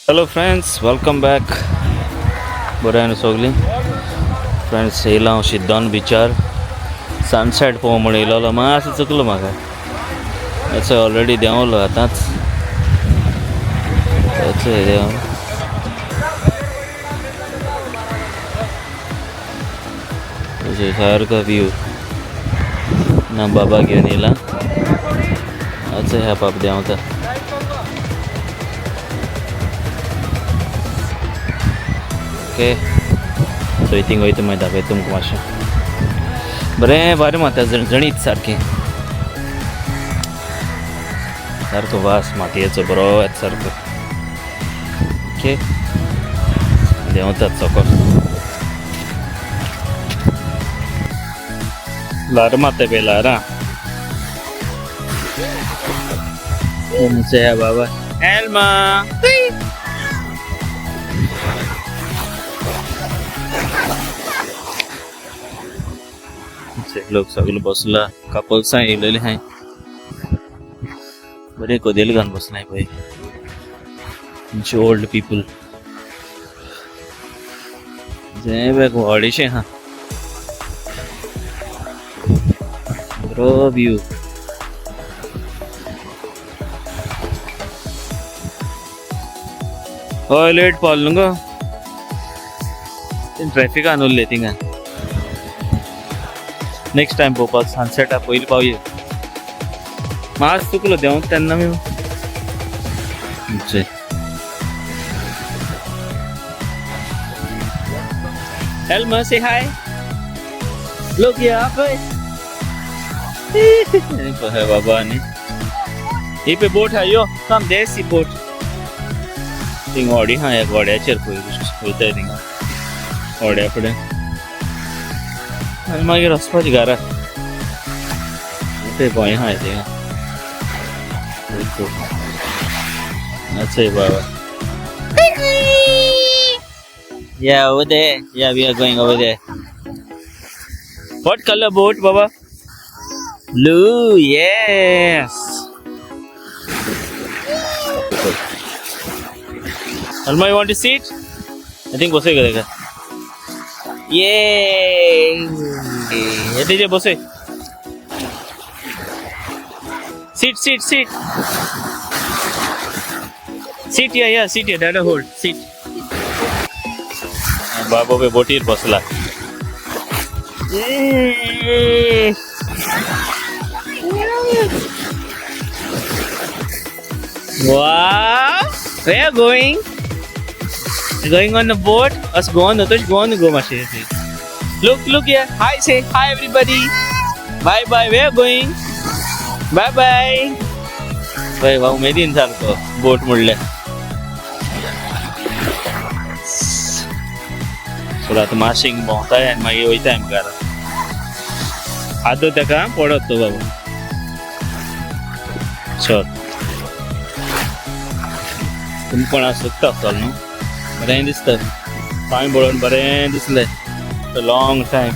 Hello friends, welcome back. बरें न्हू सगळीं फ्रेंड्स? येयला हांव शिद्दोन बिचार सनसेट पळोवंक म्हूण येयलोलो. मातसो चुकलो म्हाका. असो ऑलरेडी देंवलो आतांच. देंवलो. सारको व्यू ना. बाबा घेवन येयला. अच्छा, ह्या बाब देंवता. ओके, सो थिंग वयता, मागीर दाखयता तुमकां मातशें. बरें बरें माता, झणझणीत सारकें. सारको वास मातयेचो बरो येता सारको. ओके, देंवतात सकल. ल्हारां मारता पळय, ल्हारां. बाबा, एल्मा. लोक सगळे बसला. कपल्सां येयलेली हाय. बरे कदेल घालून बसलाय पळय. ओल्ड पीपल जे बघ, व्हडलेशें आहा. बरो व्यू. हय, लेट पावलो न्हू गो. ट्रॅफिकान उरले थिंगा. नेक्स्ट टायम पळोवपाक सनसेटा पयलीं पावया. मात चुकलो देंवता तेन्ना मी. Elma, say hi. Look here, पे. है बाबा ने ही पे बोट है. यो कम देसी बोट. थिंग व्हडी हा. एक व्हड्याचेर पळय वयताय थिंगा व्हड्या फुडें आनी मागीर वचपाचें घरा. ते भंय आहा थिंगा. अच्छा बाबा. Yeah, over there. Yeah, we are going over there. What color boat, Baba? Blue, yes. Alma, you want to see it? I think बसेगा देखा. Yay! ये दीजिए बसे. Sit, sit, sit. Sit here, yeah, sit here. Dada hold. Sit. बाबा pay बोटीर बसला. Yay! Wow! Where are going? Going on the boat? Us go on, Tush go on, go माशे. Look, look here. Hi, say hi everybody. Bye bye. Where are going? Bye bye. बाय वा, उमेदीन सारको बोट म्हणले. सोड, आतां मातशें भोंवताय आनी मागीर वयताय आमी घरा. आदो तेका पडत तो बाबा. चल, तुमी कोणा सोदता आसतलो न्हू. बरें दिसता. पांय पळोवन बरें दिसलें. Long time.